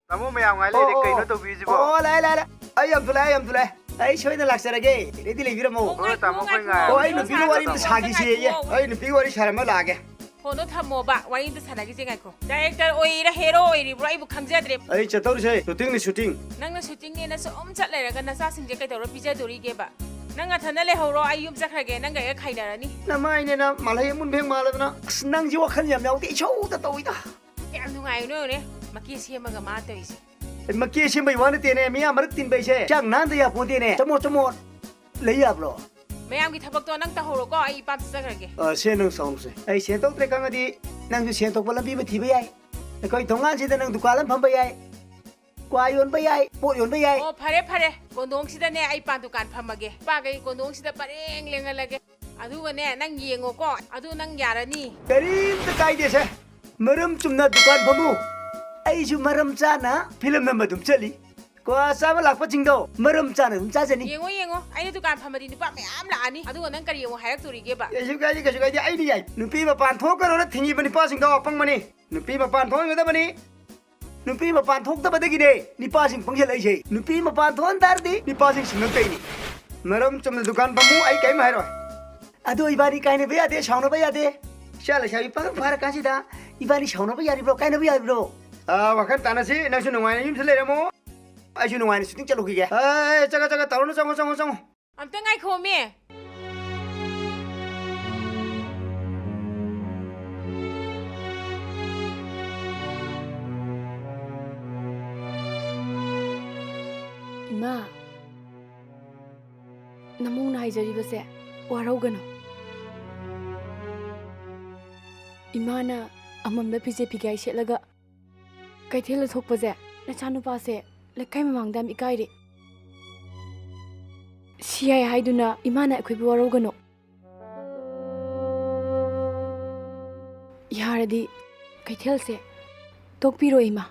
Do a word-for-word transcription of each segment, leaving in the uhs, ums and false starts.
ꯇꯥꯃꯣ ꯃꯌꯥꯝ ꯉꯥꯏ ꯂꯩꯔꯦ, ꯑꯣ, ꯀꯩꯅꯣ ꯑꯣ꯫ ꯇꯧꯕꯤꯔꯤꯁꯤꯕꯣ? ꯑꯣ, ꯂꯥꯛꯑꯦ, ꯂꯥꯛꯑꯦ, ꯂꯥꯛꯑꯦ꯫ ꯑꯩ ꯌꯥꯝ ꯊꯨꯂꯦ, ꯑꯩ ꯌꯥꯝ ꯊꯨꯂꯦ꯫ ꯑꯩ ꯁꯣꯏꯗꯅ ꯂꯥꯛꯆꯔꯒꯦ꯫ ꯔꯦꯗꯤ ꯂꯩꯕꯤꯔꯝꯃꯣ꯫ ꯍꯣꯏ, ꯇꯥꯃꯣ, ꯑꯩꯈꯣꯏ ꯉꯥꯏꯔꯝꯒꯦ꯫ ꯑꯣ, ꯑꯩ ꯅꯨꯄꯤꯒ ꯋꯥꯔꯤ ꯑꯝꯇ ꯁꯥꯈꯤꯁꯦꯌꯦ꯫ ꯑꯩ ꯅꯨꯄꯤꯒ ꯋꯥꯔꯤ ꯁꯥꯔꯝꯃ ꯂꯥꯛꯑꯒꯦ꯫ ꯐꯣꯟꯗꯣ ꯊꯝꯃꯣꯕ, ꯋꯥꯔꯤ ꯑꯝꯇ ꯁꯥꯟꯅꯈꯤꯁꯦ, ꯉꯥꯏꯈꯣ꯫ ꯗꯥꯏꯔꯦꯛꯇꯔ ꯑꯣꯏꯔꯤꯔꯥ ꯍꯦꯔꯣ ꯑꯣꯏꯔꯤꯕ꯭ꯔꯣ ꯑꯩꯕꯨ ꯈꯪꯖꯗ꯭ꯔꯦ꯫ ꯑꯩ ꯆꯠꯇꯧꯔꯤꯁꯦ ꯁꯨꯇꯤꯡꯅꯤ, ꯁꯨꯇꯤꯡ꯫ ꯅꯪꯅ ꯁꯨꯇꯤꯡꯅꯦꯅ ꯁꯨꯝ ꯆꯠ ꯂꯩꯔꯒ ꯅꯆꯥꯁꯤꯡꯁꯦ ꯀꯩꯗꯧꯔ ꯄꯤꯖꯗꯣꯔꯤꯒꯦꯕ? ꯅꯪ ꯅꯊꯟꯗ ꯂꯩꯍꯧꯔꯣ, ꯑꯩ ꯌꯨꯝ ꯆꯠꯈ꯭ꯔꯒꯦ, ꯅꯪꯒ ꯑꯩꯒ ꯈꯥꯏꯅꯔꯅꯤ꯫ ꯅꯃꯥꯏꯅꯦꯅ ꯃꯥꯂꯩ ꯑꯃꯨꯟꯕ ꯍꯦꯛ ꯃꯥꯜꯂꯗꯅ꯫ ꯑꯁ, ꯅꯪꯁꯤ ꯋꯥꯈꯜ ꯌꯥꯝ ꯌꯥꯎꯗꯦ, ꯏꯁꯧꯗ ꯇꯧꯏꯗ꯫ ꯌꯥꯝ ꯅꯨꯡꯉꯥꯏꯕꯅꯦ ꯌꯦꯡꯉꯨꯅꯦ, ꯃꯀꯦ ꯁꯦꯝꯃꯒ ꯃꯥ ꯇꯧꯔꯤꯁꯦ꯫ ꯑꯦ, ꯃꯀꯦ ꯁꯦꯝꯕꯩ ꯋꯥ ꯅꯠꯇꯦꯅꯦ, ꯃꯤꯌꯥꯝ ꯃꯔꯛ ꯇꯤꯟꯕꯩꯁꯦ ꯆꯥꯛ ꯅꯥꯟꯗ ꯌꯥꯄꯣꯟꯇꯦꯅꯦ꯫ ꯆꯃꯣꯠ ꯆꯃꯣꯠ ꯂꯩ ꯌꯥꯕ꯭ꯔꯣ? ꯃꯌꯥꯝꯒꯤ ꯊꯕꯛꯇꯣ ꯅꯪ ꯇꯧꯍꯧꯔꯣꯀꯣ, ꯑꯩ ꯏꯄꯥꯝ ꯆꯠꯆꯈ꯭ꯔꯒꯦ꯫ ꯑ, ꯁꯦ, ꯅꯪ ꯁꯥꯎꯅꯨꯁꯦ꯫ ꯑꯩ ꯁꯦꯟ ꯊꯣꯛꯇ꯭ꯔꯦ ꯈꯪꯉꯗꯤ ꯅꯪꯁꯨ ꯁꯦꯟ ꯊꯣꯛꯄ ꯂꯝꯕꯤ ꯑꯃ ꯊꯤꯕ ꯌꯥꯏ꯫ ꯑꯩꯈꯣꯏ ꯊꯣꯡꯒꯥꯟꯁꯤꯗ ꯅꯪ ꯗꯨꯀꯥꯟ ꯑꯃ ꯐꯝꯕ ꯌꯥꯏ, ꯀ꯭ꯋꯥ ꯌꯣꯟꯕ ꯌꯥꯏ, ꯄꯣꯠ ꯌꯣꯟꯕ ꯌꯥꯏ꯫ ꯑꯣ, ꯐꯔꯦ, ꯐꯔꯦ, ꯀꯣꯟꯗꯣꯡꯁꯤꯗꯅꯦ ꯑꯩ ꯄꯥꯟ ꯗꯨꯀꯥꯟ ꯐꯝꯃꯒꯦ꯫ ꯅꯨꯄꯥꯈꯩ ꯀꯣꯟꯗꯣꯡꯁꯤꯗ ꯄꯔꯦꯡ ꯂꯦꯡꯍꯜꯂꯒꯦ꯫ ꯑꯗꯨꯒꯅꯦ, ꯅꯪ ꯌꯦꯡꯉꯣꯀꯣ, ꯑꯗꯨ ꯅꯪ ꯌꯥꯔꯅꯤ꯫ ꯀꯔꯤꯝꯇ ꯀꯥꯏꯗꯦꯁꯦ, ꯃꯔꯝ ꯆꯨꯝꯅ ꯗꯨꯀꯥꯟ ꯐꯝꯃꯨ꯫ ꯑꯩꯁꯨ ꯃꯔꯝ ꯆꯥꯅ ꯐꯤꯂꯝ ꯅꯝꯕ ꯑꯗꯨꯝ ꯆꯠꯂꯤ꯫ ꯀ꯭ꯋꯥ ꯆꯥꯕ ꯂꯥꯛꯄꯁꯤꯡꯗꯣ ꯃꯔꯝ ꯆꯥꯅ ꯑꯗꯨꯝ ꯆꯥꯖꯅꯤ꯫ ꯌꯦꯡꯉꯣ, ꯌꯦꯡꯉꯣ, ꯑꯩꯅ ꯗꯨꯀꯥꯟ ꯐꯝꯃꯗꯤ ꯅꯨꯄꯥ ꯃꯌꯥꯝ ꯂꯥꯛꯑꯅꯤ꯫ ꯑꯗꯨꯒ ꯅꯪ ꯀꯔꯤ ꯑꯃꯨꯛ ꯍꯥꯏꯔꯛꯇꯣꯔꯤꯒꯦꯕ? ꯀꯩꯁꯨ ꯀꯥꯏꯗꯦ, ꯀꯩꯁꯨ ꯀꯥꯏꯗꯦ, ꯑꯩꯅ ꯌꯥꯏ꯫ ꯅꯨꯄꯤ ꯃꯄꯥꯟ ꯊꯣꯛꯀꯅꯣꯅ ꯊꯤꯡꯉꯤꯕ ꯅꯨꯄꯥꯁꯤꯡꯗꯣ ꯑꯄꯪꯕꯅꯤ꯫ ꯅꯨꯄꯤ ꯃꯄꯥꯟ ꯊꯣꯛꯍꯟꯒꯗꯕꯅꯤ꯫ ꯅꯨꯄꯤ ꯃꯄꯥꯟ ꯊꯣꯛꯇꯕꯗꯒꯤꯅꯦ ꯅꯤꯄꯥꯁꯤꯡ ꯄꯪꯁꯤꯜꯂꯛꯏꯁꯦ꯫ ꯅꯨꯄꯤ ꯃꯄꯥꯟ ꯊꯣꯛꯍꯟ ꯇꯥꯔꯗꯤ ꯅꯤꯄꯥꯁꯤꯡ ꯁꯤꯡꯉꯛꯇꯣꯏꯅꯤ꯫ ꯃꯔꯝ ꯆꯨꯝꯅ ꯗꯨꯀꯥꯟ ꯐꯝꯃꯨ, ꯑꯩ ꯀꯔꯤꯝ ꯍꯥꯏꯔꯣꯏ꯫ ꯑꯗꯣ ꯏꯕꯥꯅꯤ ꯀꯥꯏꯅꯕ ꯌꯥꯗꯦ, ꯁꯥꯎꯅꯕ ꯌꯥꯗꯦ꯫ ꯏꯆꯥ ꯂꯩꯁꯥꯕꯤ ꯄꯥꯈꯪ ꯐꯥꯔꯀꯥꯟꯁꯤꯗ ꯏꯕꯥꯅꯤ ꯁꯥꯎꯅꯕ ꯌꯥꯔꯤꯕ꯭ꯔꯣ, ꯀꯥꯏꯅꯕ ꯌꯥꯔꯤꯕ꯭ꯔꯣ? ꯑꯥ, ꯋꯥꯈꯜ ꯇꯥꯅꯁꯤ, ꯅꯪꯁꯨ ꯅꯨꯡꯉꯥꯏꯅ ꯌꯨꯝꯗ ꯂꯩꯔꯝꯃꯣ, ꯑꯩꯁꯨ ꯅꯨꯡꯉꯥꯏꯅ ꯁꯨꯇꯤꯡ ꯆꯠꯂꯨꯈꯤꯒꯦ꯫ ꯑꯦ, ꯆꯠꯂꯣ, ꯆꯠꯂꯣ, ꯇꯧꯔꯨꯅꯨ, ꯆꯪꯉꯣ, ꯆꯪꯉꯣ, ꯆꯪꯉꯣ꯫ ꯑꯝꯇ ꯉꯥꯏꯈꯣꯃꯤ꯫ ꯏꯃꯥ, ꯅꯃꯧꯅ ꯍꯥꯏꯖꯔꯤꯕꯁꯦ ꯋꯥꯔꯧꯒꯅꯨ꯫ ꯏꯃꯥꯅ ꯑꯃꯝꯗ ꯐꯤꯖꯦ ꯐꯤꯒꯥꯏ ꯁꯦꯠꯂꯒ ꯀꯩꯊꯦꯜꯗ ꯊꯣꯛꯄꯁꯦ, ꯅꯆꯥꯅꯨꯄꯥꯁꯦ ꯂꯩꯀꯥꯏ ꯃꯃꯥꯡꯗ ꯌꯥꯝ ꯏꯀꯥꯏꯔꯦ꯫ ꯁꯤ ꯌꯥꯏ ꯍꯥꯏꯗꯨꯅ ꯏꯃꯥꯅ ꯑꯩꯈꯣꯏꯕꯨ ꯋꯥꯔꯧꯒꯅꯨ꯫ ꯌꯥꯔꯗꯤ ꯀꯩꯊꯦꯜꯁꯦ ꯇꯣꯛꯄꯤꯔꯣ, ꯏꯃꯥ꯫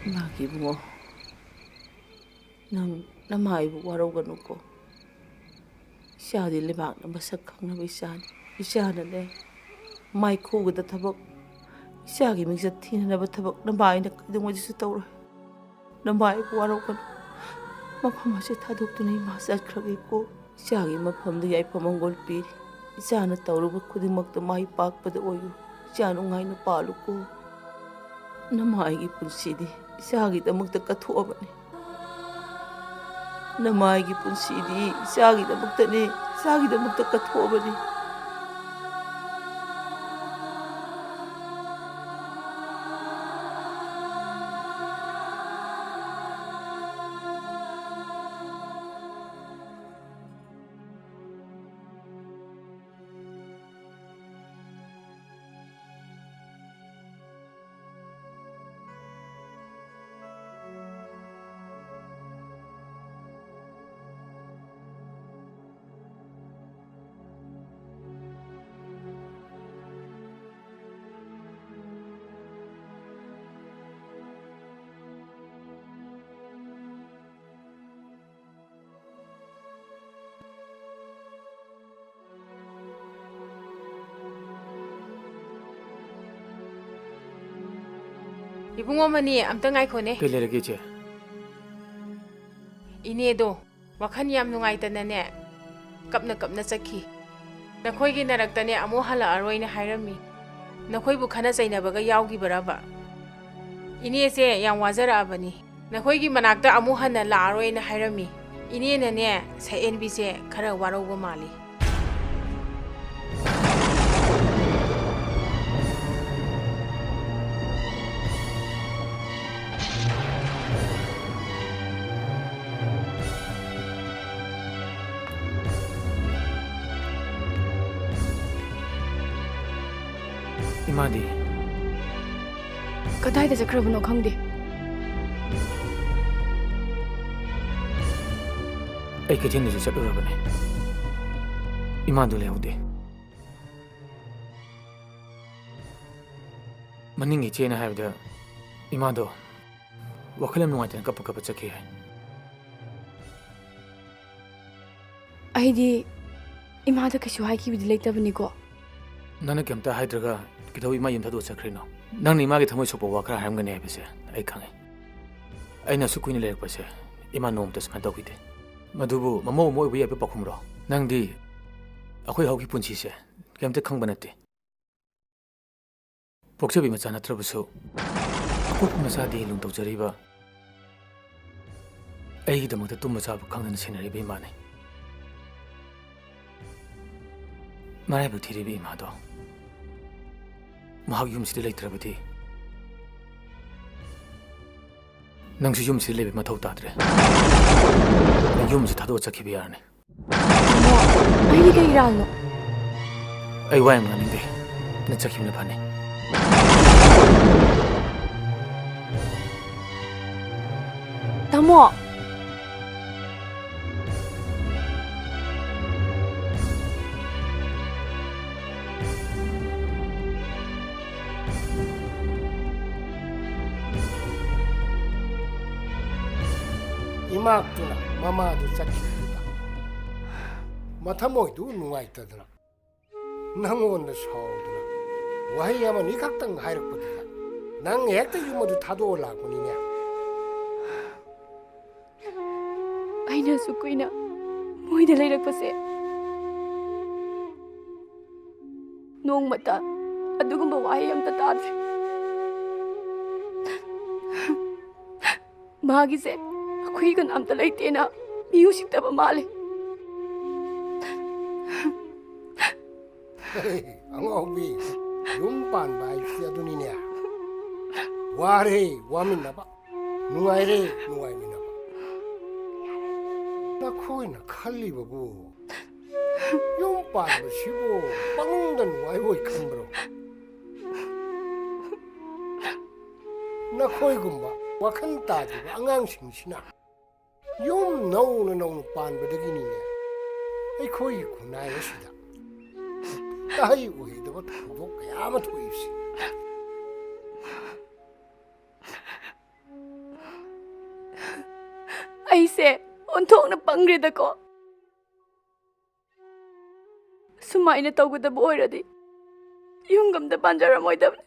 ꯏꯃꯥꯒꯤ ꯏꯕꯨꯡꯉꯣ, ꯅꯪ ꯅꯃꯥ ꯑꯩꯕꯨ ꯋꯥꯔꯧꯒꯅꯨꯀꯣ꯫ ꯏꯆꯥꯗꯤ ꯂꯩꯕꯥꯛꯅ ꯃꯁꯛ ꯈꯪꯅꯕ ꯏꯆꯥꯅꯤ꯫ ꯏꯆꯥꯅꯅꯦ, ꯃꯥꯏꯈꯨꯕꯗ ꯊꯕꯛ, ꯏꯆꯥꯒꯤ ꯃꯤꯡꯆꯠ ꯊꯤꯅꯅꯕ ꯊꯕꯛ ꯅꯃꯥ ꯑꯩꯅ ꯀꯩꯗꯧꯉꯩꯗꯁꯨ ꯇꯧꯔꯣꯏ꯫ ꯅꯃꯥ ꯑꯩꯕꯨ ꯋꯥꯔꯧꯒꯅꯨ꯫ ꯃꯐꯝ ꯑꯁꯤ ꯊꯥꯗꯣꯛꯇꯨꯅ ꯏꯃꯥ ꯆꯠꯈ꯭ꯔꯒꯦꯀꯣ꯫ ꯏꯆꯥꯒꯤ ꯃꯐꯝꯗ ꯌꯥꯏꯐ ꯃꯪꯒꯣꯜ ꯄꯤꯔꯤ꯫ ꯏꯆꯥꯅ ꯇꯧꯔꯨꯕ ꯈꯨꯗꯤꯡꯃꯛꯇ ꯃꯥꯏ ꯄꯥꯛꯄꯗ ꯑꯣꯏꯌꯨ꯫ ꯏꯆꯥ ꯅꯨꯡꯉꯥꯏꯅ ꯄꯥꯜꯂꯨꯀꯣ꯫ ꯅꯃꯥ ꯑꯩꯒꯤ ꯄꯨꯟꯁꯤꯗꯤ ꯏꯆꯥꯒꯤꯗꯃꯛꯇ ꯀꯠꯊꯣꯛꯑꯕꯅꯤ꯫ ꯅꯃꯥ ꯑꯩꯒꯤ ꯄꯨꯟꯁꯤꯗꯤ ꯏꯆꯥꯒꯤꯗꯃꯛꯇꯅꯤ, ꯏꯆꯥꯒꯤꯗꯃꯛꯇ ꯀꯠꯊꯣꯛꯑꯕꯅꯤ꯫ ꯏꯕꯨꯡꯉꯣ ꯃꯅꯤ, ꯑꯝꯇ ꯉꯥꯏꯈꯣꯅꯦ꯫ ꯀꯩ ꯂꯩꯔꯒꯦ, ꯏꯆꯦ? ꯏꯅꯦꯗꯣ ꯋꯥꯈꯜ ꯌꯥꯝ ꯅꯨꯡꯉꯥꯏꯇꯅꯅꯦ, ꯀꯞꯅ ꯀꯞꯅ ꯆꯠꯈꯤ꯫ ꯅꯈꯣꯏꯒꯤ ꯅꯔꯛꯇꯅꯦ ꯑꯃꯨꯛ ꯍꯜꯂꯛꯑꯔꯣꯏꯅ ꯍꯥꯏꯔꯝꯃꯤ꯫ ꯅꯈꯣꯏꯕꯨ ꯈꯠꯅ ꯆꯩꯅꯕꯒ ꯌꯥꯎꯈꯤꯕꯔꯕ? ꯏꯅꯦꯁꯦ ꯌꯥꯝ ꯋꯥꯖꯔꯛꯑꯕꯅꯤ꯫ ꯅꯈꯣꯏꯒꯤ ꯃꯅꯥꯛꯇ ꯑꯃꯨꯛ ꯍꯟꯅ ꯂꯥꯛꯑꯔꯣꯏꯅ ꯍꯥꯏꯔꯝꯃꯤ꯫ ꯏꯅꯦꯅꯅꯦ, ꯁꯛꯍꯦꯟꯕꯤꯁꯦ ꯈꯔ ꯋꯥꯔꯧꯕ ꯃꯥꯜꯂꯤ꯫ ꯏꯃꯥꯗꯤ? ꯀꯗꯥꯏꯗ ꯆꯠꯈ꯭ꯔꯕꯅꯣ ꯈꯪꯗꯦ꯫ ꯑꯩ ꯀꯩꯊꯦꯜꯗꯁꯨ ꯆꯠꯂꯨꯔꯕꯅꯦ꯫ ꯏꯃꯥꯗꯨ ꯂꯩꯍꯧꯗꯦ꯫ ꯃꯅꯤꯡꯒꯤ ꯏꯆꯦꯅ ꯍꯥꯏꯕꯗ ꯏꯃꯥꯗꯣ ꯋꯥꯈꯜ ꯌꯥꯝ ꯅꯨꯡꯉꯥꯏꯇꯅ ꯀꯞꯄ ꯀꯞꯄ ꯆꯠꯈꯤ ꯍꯥꯏ꯫ ꯑꯩꯗꯤ ꯏꯃꯥꯗ ꯀꯩꯁꯨ ꯍꯥꯏꯈꯤꯕꯗꯤ ꯂꯩꯇꯕꯅꯤꯀꯣ꯫ ꯅꯪꯅ ꯀꯩꯝꯇ ꯍꯥꯏꯗ꯭ꯔꯒ ꯀꯩꯗꯧ ꯏꯃꯥ ꯌꯨꯝ ꯊꯥꯗꯣꯛꯑ ꯆꯠꯈ꯭ꯔꯤꯅꯣ? ꯅꯪꯅ ꯏꯃꯥꯒꯤ ꯊꯃꯣꯏ ꯁꯣꯛꯄ ꯋꯥ ꯈꯔ ꯍꯥꯏꯔꯝꯒꯅꯤ ꯍꯥꯏꯕꯁꯦ ꯑꯩ ꯈꯪꯉꯤ꯫ ꯑꯩꯅ ꯑꯁꯨꯛ ꯀꯨꯏꯅ ꯂꯩꯔꯛꯄꯁꯦ ꯏꯃꯥ ꯅꯣꯡꯃꯇ ꯁꯨꯃꯥꯏꯅ ꯇꯧꯈꯤꯗꯦ꯫ ꯃꯗꯨꯕꯨ ꯃꯃꯧ ꯑꯃ ꯑꯣꯏꯕ ꯌꯥꯕ ꯄꯥꯎꯈꯨꯝꯔꯣ? ꯅꯪꯗꯤ ꯑꯩꯈꯣꯏ ꯍꯧꯈꯤ ꯄꯨꯟꯁꯤꯁꯦ ꯀꯩꯝꯇ ꯈꯪꯕ ꯅꯠꯇꯦ꯫ ꯄꯣꯛꯆꯕꯤ ꯃꯆꯥ ꯅꯠꯇ꯭ꯔꯕꯁꯨ ꯑꯄꯣꯛꯄ ꯃꯆꯥꯗꯤ ꯂꯨꯅ ꯇꯧꯖꯔꯤꯕ, ꯑꯩꯒꯤꯗꯃꯛꯇ ꯇꯨꯝꯕ ꯆꯥꯕ ꯈꯪꯗꯅ ꯁꯦꯟꯅꯔꯤꯕ ꯏꯃꯥꯅꯤ꯫ ꯃꯔꯥꯏꯕꯛ ꯊꯤꯔꯤꯕ ꯏꯃꯥꯗꯣ ꯃꯍꯥꯛ ꯌꯨꯝꯁꯤꯗ ꯂꯩꯇ꯭ꯔꯕꯗꯤ ꯅꯪꯁꯨ ꯌꯨꯝꯁꯤꯗ ꯂꯩꯕ ꯃꯊꯧ ꯇꯥꯗ꯭ꯔꯦ꯫ ꯅꯪ ꯌꯨꯝꯁꯤ ꯊꯥꯗꯣꯛꯑ ꯆꯠꯈꯤꯕ ꯌꯥꯔꯅꯤ꯫ ꯇꯥꯃꯣ, ꯑꯩꯒꯤ ꯀꯩ ꯏꯔꯥꯜꯅꯣ? ꯑꯩ ꯋꯥ ꯌꯥꯝ ꯉꯥꯡꯅꯤꯡꯗꯦ꯫ ꯅꯪ ꯆꯠꯈꯤꯕꯅ ꯐꯅꯤ꯫ ꯇꯥꯃꯣ! ꯏꯃꯥꯛꯇꯨꯅ ꯃꯃꯥꯗꯨ ꯆꯠꯈꯤꯕꯗꯨꯗ ꯃꯊꯃꯣꯏꯗꯨ ꯅꯨꯡꯉꯥꯏꯇꯗꯅ ꯅꯪꯉꯣꯟꯗ ꯁꯥꯎꯗꯅ ꯋꯥꯍꯩ ꯑꯃꯅꯤ ꯈꯛꯇꯪ ꯍꯥꯏꯔꯛꯄꯗꯨꯗ ꯅꯪ ꯍꯦꯛꯇ ꯌꯨꯝ ꯑꯗꯨ ꯊꯥꯗꯣꯛꯑ ꯂꯥꯛꯄꯅꯤꯅꯦ꯫ ꯑꯩꯅ ꯑꯁꯨꯛ ꯀꯨꯏꯅ ꯃꯣꯏꯗ ꯂꯩꯔꯛꯄꯁꯦ ꯅꯣꯡꯃꯇ ꯑꯗꯨꯒꯨꯝꯕ ꯋꯥꯍꯩ ꯑꯝꯇ ꯇꯥꯗ꯭ꯔꯤ꯫ ꯃꯥꯒꯤꯁꯦ ꯑꯩꯈꯣꯏ ꯀꯅꯥꯝꯇ ꯂꯩꯇꯦꯅ ꯃꯤ ꯎꯁꯤꯠꯇꯕ ꯃꯥꯜꯂꯦ꯫ ꯍꯦ, ꯑꯉꯥꯎꯕꯤ, ꯌꯨꯝ ꯄꯥꯟꯕ ꯍꯥꯏꯕꯁꯤ ꯑꯗꯨꯅꯤꯅꯦ꯫ ꯋꯥꯔꯦ ꯋꯥꯃꯤꯟꯅꯕ, ꯅꯨꯡꯉꯥꯏꯔꯦ ꯅꯨꯡꯉꯥꯏꯃꯤꯟꯅꯕ꯫ ꯅꯈꯣꯏꯅ ꯈꯜꯂꯤꯕꯕꯨ ꯌꯨꯝ ꯄꯥꯟꯕꯁꯤꯕꯨ ꯄꯪꯅꯨꯡꯗ ꯅꯨꯡꯉꯥꯏꯕ ꯑꯣꯏ ꯈꯟꯕ꯭ꯔꯣ? ꯅꯈꯣꯏꯒꯨꯝꯕ ꯋꯥꯈꯜ ꯇꯥꯗ꯭ꯔꯤꯕ ꯑꯉꯥꯡꯁꯤꯡꯁꯤꯅ ꯌꯨꯝ ꯅꯧꯅ ꯅꯧꯅ ꯄꯥꯟꯕꯗꯒꯤꯅꯤꯅꯦ ꯑꯩꯈꯣꯏꯒꯤ ꯈꯨꯟꯅꯥꯏ ꯑꯁꯤꯗ ꯇꯥꯍꯩ ꯎꯍꯩꯗꯕ ꯊꯧꯗꯣꯛ ꯀꯌꯥ ꯑꯃ ꯊꯣꯛꯏꯕꯁꯤ꯫ ꯑꯩꯁꯦ ꯑꯣꯟꯊꯣꯛꯅ ꯄꯪꯈ꯭ꯔꯦꯗꯀꯣ꯫ ꯁꯨꯃꯥꯏꯅ ꯇꯧꯒꯗꯕ ꯑꯣꯏꯔꯗꯤ ꯌꯨꯝꯒ ꯑꯝꯇ ꯄꯥꯟꯖꯔꯝꯃꯣꯏꯗꯕꯅꯤ꯫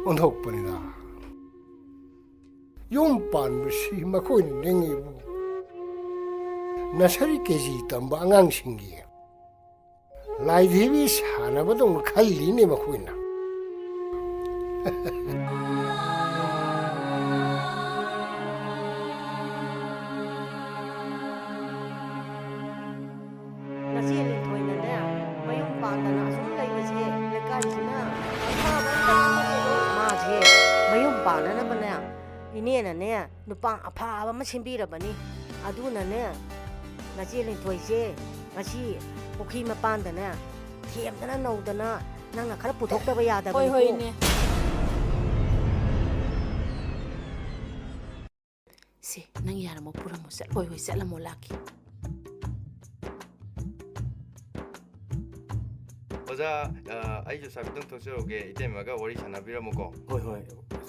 ꯑꯣꯟꯊꯣꯛꯄꯅꯤꯗ꯫ ꯌꯨꯝ ꯄꯥꯟꯕꯁꯤ ꯃꯈꯣꯏꯅ ꯅꯤꯡꯉꯤꯕꯨ ꯅꯁꯔꯤ ꯀꯦ ꯖꯤ ꯇꯝꯕ ꯑꯉꯥꯡꯁꯤꯡꯒꯤ ꯂꯥꯏꯙꯤꯕꯤ ꯁꯥꯟꯅꯕꯗꯧꯅ ꯈꯜꯂꯤꯅꯦ ꯃꯈꯣꯏꯅ꯫ ꯅꯆꯦ ꯂꯤꯟꯊꯣꯏꯅꯅꯦ, ꯃꯌꯨꯝ ꯄꯥꯟꯗꯅ ꯑꯁꯨꯝ ꯂꯩꯕꯁꯦ ꯂꯩꯀꯥꯏꯁꯤꯅ ꯑꯐꯕ ꯑꯝꯇ ꯈꯪꯗꯦꯗꯣ꯫ ꯃꯥꯁꯦ ꯃꯌꯨꯝ ꯄꯥꯟꯅꯅꯕꯅꯦ, ꯏꯅꯦꯅꯅꯦ ꯅꯨꯄꯥ ꯑꯐꯕ ꯑꯃ ꯁꯤꯟꯕꯤꯔꯕꯅꯤ꯫ ꯑꯗꯨꯅꯅꯦ, ꯅꯆꯦ ꯂꯤꯟꯊꯣꯏꯁꯦ ꯉꯁꯤ ꯄꯨꯈ꯭ꯔꯤ ꯃꯄꯥꯟꯗꯅꯦ ꯊꯦꯝꯗꯅ ꯅꯧꯗꯅ ꯅꯪꯅ ꯈꯔ ꯄꯨꯊꯣꯛꯇꯕ ꯌꯥꯗꯕꯅꯤꯀꯣ꯫ ꯍꯣꯏ, ꯍꯣꯏ, ꯏꯅꯦ꯫ ꯁꯦ, ꯅꯪ ꯌꯥꯔꯝꯃꯣ, ꯄꯨꯔꯝꯃꯣ, ꯆꯠ-, ꯍꯣꯏ, ꯍꯣꯏ, ꯆꯠꯂꯝꯃꯣ, ꯂꯥꯛꯀꯦ꯫ ꯑꯣꯖꯥ, ꯑ, ꯑꯩꯁꯨ ꯁꯥꯏꯐꯠꯇꯪ ꯊꯣꯛꯆꯔꯨꯒꯦ, ꯏꯇꯩꯃꯒ ꯋꯥꯔꯤ ꯁꯥꯟꯅꯕꯤꯔꯝꯃꯨꯀꯣ꯫ ꯍꯣꯏ, ꯍꯣꯏ,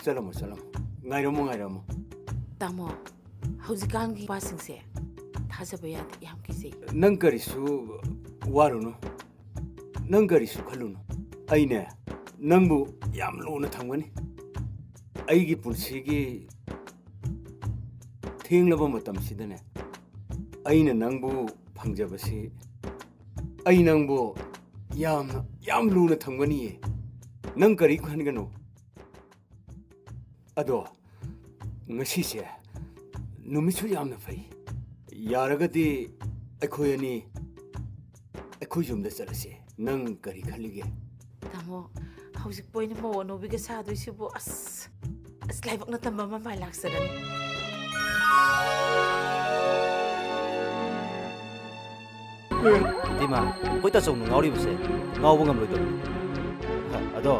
ꯆꯠꯂꯝꯃꯣ, ꯆꯠꯂꯝꯃꯣ꯫ ꯉꯥꯏꯔꯝꯃꯣ, ꯉꯥꯏꯔꯝꯃꯣ꯫ ꯇꯥꯃꯣ, ꯍꯧꯖꯤꯛꯀꯥꯟꯒꯤ ꯅꯨꯄꯥꯁꯤꯡꯁꯦ ꯊꯥꯖꯕ ꯌꯥꯗꯦ, ꯌꯥꯝ ꯀꯤꯖꯩ꯫ ꯅꯪ ꯀꯔꯤꯁꯨ ꯋꯥꯔꯨꯅꯨ, ꯅꯪ ꯀꯔꯤꯁꯨ ꯈꯜꯂꯨꯅꯨ꯫ ꯑꯩꯅꯦ ꯅꯪꯕꯨ ꯌꯥꯝ ꯂꯨꯅ ꯊꯝꯒꯅꯤ꯫ ꯑꯩꯒꯤ ꯄꯨꯟꯁꯤꯒꯤ ꯊꯦꯡꯂꯕ ꯃꯇꯝꯁꯤꯗꯅꯦ, ꯑꯩꯅ ꯅꯪꯕꯨ ꯐꯪꯖꯕꯁꯤ, ꯑꯩ ꯅꯪꯕꯨ ꯌꯥꯝꯅ, ꯌꯥꯝ ꯂꯨꯅ ꯊꯝꯒꯅꯤꯌꯦ꯫ ꯅꯪ ꯀꯔꯤ ꯈꯟꯒꯅꯨ꯫ ꯑꯗꯣ ꯉꯁꯤꯁꯦ ꯅꯨꯃꯤꯠꯁꯨ ꯌꯥꯝꯅ ꯐꯩ꯫ ꯌꯥꯔꯒꯗꯤ ꯑꯩꯈꯣꯏ ꯑꯅꯤ ꯑꯩꯈꯣꯏ ꯌꯨꯝꯗ ꯆꯠꯂꯁꯦ꯫ ꯅꯪ ꯀꯔꯤ ꯈꯜꯂꯤꯒꯦ? ꯇꯥꯃꯣ, ꯍꯧꯖꯤꯛꯄꯨ ꯑꯩꯅ ꯃꯧ ꯑꯅꯧꯕꯤꯒ ꯁꯥꯗꯣꯏꯁꯤꯕꯨ, ꯑꯁ, ꯑꯁ, ꯂꯥꯏꯕꯛꯅ ꯇꯝꯕ ꯑꯃ ꯃꯥꯏ ꯂꯥꯛꯆꯔꯅꯤ꯫ ꯏꯇꯩꯃ, ꯑꯩꯈꯣꯏ ꯇꯥꯆꯧꯅ ꯉꯥꯎꯔꯤꯕꯁꯦ ꯉꯥꯎꯕ ꯉꯝꯂꯣꯏꯗꯧꯔꯤ꯫ ꯍ, ꯑꯗꯣ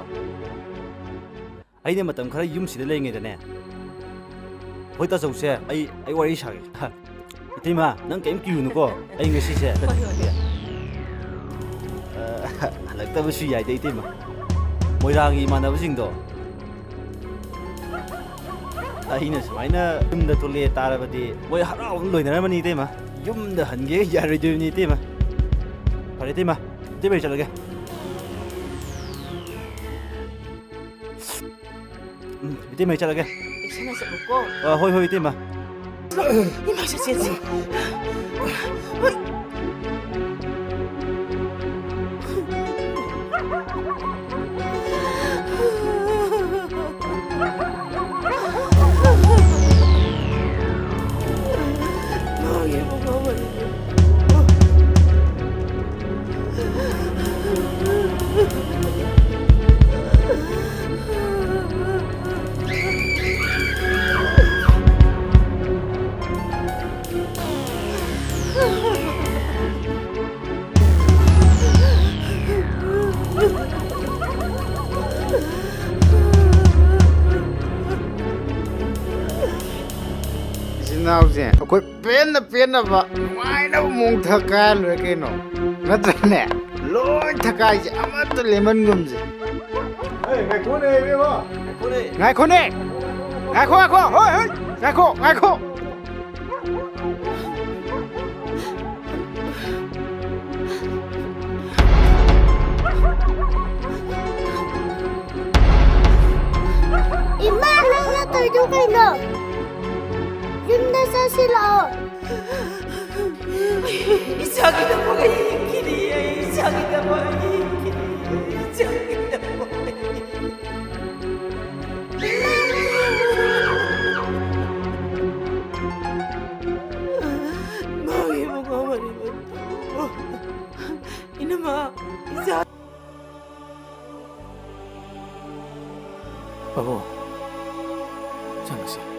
ꯑꯩꯅ ꯃꯇꯝ ꯈꯔ ꯌꯨꯝꯁꯤꯗ ꯂꯩꯔꯤꯉꯩꯗꯅꯦ, ꯑꯩꯈꯣꯏ ꯇꯥꯆꯧꯁꯦ ꯑꯩ, ꯑꯩ ꯋꯥꯔꯤ ꯁꯥꯒꯦ꯫ ꯍ, ꯏꯇꯩꯃ, ꯅꯪ ꯀꯔꯤꯝ ꯀꯤꯔꯨꯅꯨꯀꯣ, ꯑꯩ ꯉꯁꯤꯁꯦ꯫ ꯍꯣꯏ, ꯍꯣꯏ꯫ ꯑ, ꯍ, ꯍꯜꯂꯛꯇꯕꯁꯨ ꯌꯥꯏꯗ, ꯏꯇꯩꯃ꯫ ꯃꯣꯏꯔꯥꯡꯒꯤ ꯏꯃꯥꯟꯅꯕꯁꯤꯡꯗꯣ ꯑꯩꯅ ꯁꯨꯃꯥꯏꯅ ꯌꯨꯝꯗ ꯊꯣꯛꯂꯛꯑꯦ ꯇꯥꯔꯕꯗꯤ ꯃꯣꯏ ꯍꯔꯥꯎꯕꯅ ꯂꯣꯏꯅꯔꯝꯃꯅꯤ, ꯏꯇꯩꯃ꯫ ꯌꯨꯝꯗ ꯍꯟꯒꯦ ꯌꯥꯔꯣꯏꯗꯣꯏꯕꯅꯤ, ꯏꯇꯩꯃ꯫ ꯐꯔꯦ, ꯏꯇꯩꯃ꯫ ꯏꯇꯩꯃ, ꯑꯩ ꯆꯠꯂꯒꯦ꯫ ꯎꯝ, ꯏꯇꯩꯃ, ꯑꯩ ꯆꯠꯂꯒꯦ꯫ ꯆꯦꯛꯁꯤꯟꯅ ꯆꯠꯂꯨꯀꯣ꯫ ꯑ, ꯍꯣꯏ, ꯍꯣꯏ, ꯏꯇꯩꯃ꯫ ꯏꯃꯥ, ꯆꯦ, ꯆꯦ, ꯆꯦ꯫ ꯏꯆꯤꯟ ꯏꯅꯥꯎꯁꯦ ꯑꯩꯈꯣꯏ ꯄꯦꯟꯅ ꯄꯦꯟꯅꯕ ꯅꯨꯡꯉꯥꯏꯅꯕ ꯃꯑꯣꯡ ꯊꯛꯀꯥꯏꯔ ꯂꯣꯏꯔꯦ ꯀꯩꯅꯣ, ꯅꯠꯇ꯭ꯔꯅꯦ? ꯂꯣꯏ ꯊꯛꯀꯥꯏꯁꯦ, ꯑꯃꯠꯇ ꯂꯦꯝꯍꯟꯒꯨꯝꯁꯦ꯫ ꯑꯦ, ꯉꯥꯏꯈꯣꯅꯦ, ꯏꯕꯦꯝꯃ꯫ ꯉꯥꯏꯈꯣꯅꯦ! ꯉꯥꯏꯈꯣ, ꯉꯥꯏꯈꯣ! ꯍꯣꯏ, ꯍꯣꯏ! ꯉꯥꯏꯈꯣ, ꯉꯥꯏꯈꯣ! ꯏꯃꯥ, ꯅꯪꯅ ꯇꯧꯔꯤꯗꯣ ꯀꯩꯅꯣ? ꯌꯨꯝꯗ ꯆꯠꯁꯤ ꯂꯥꯛꯑꯣ꯫ ꯏꯆꯥꯒꯤꯗꯃꯛ ꯑꯩ ꯍꯤꯡꯈꯤꯅꯤ, ꯑꯩ ꯏꯆꯥꯒꯤꯗꯃꯛ ꯑꯩ ꯍꯤꯡꯈꯤꯅꯤ, ꯏꯆꯥꯒꯤꯗꯃꯛ ꯑꯩ꯫ ꯃꯥꯒꯤ ꯃꯉꯥ ꯃꯔꯤ ꯃꯇꯨ꯫ ꯏꯅꯝꯃ, ꯏꯆꯥ꯫ ꯄꯥꯕꯨꯡ, ꯆꯪꯉꯁꯤ꯫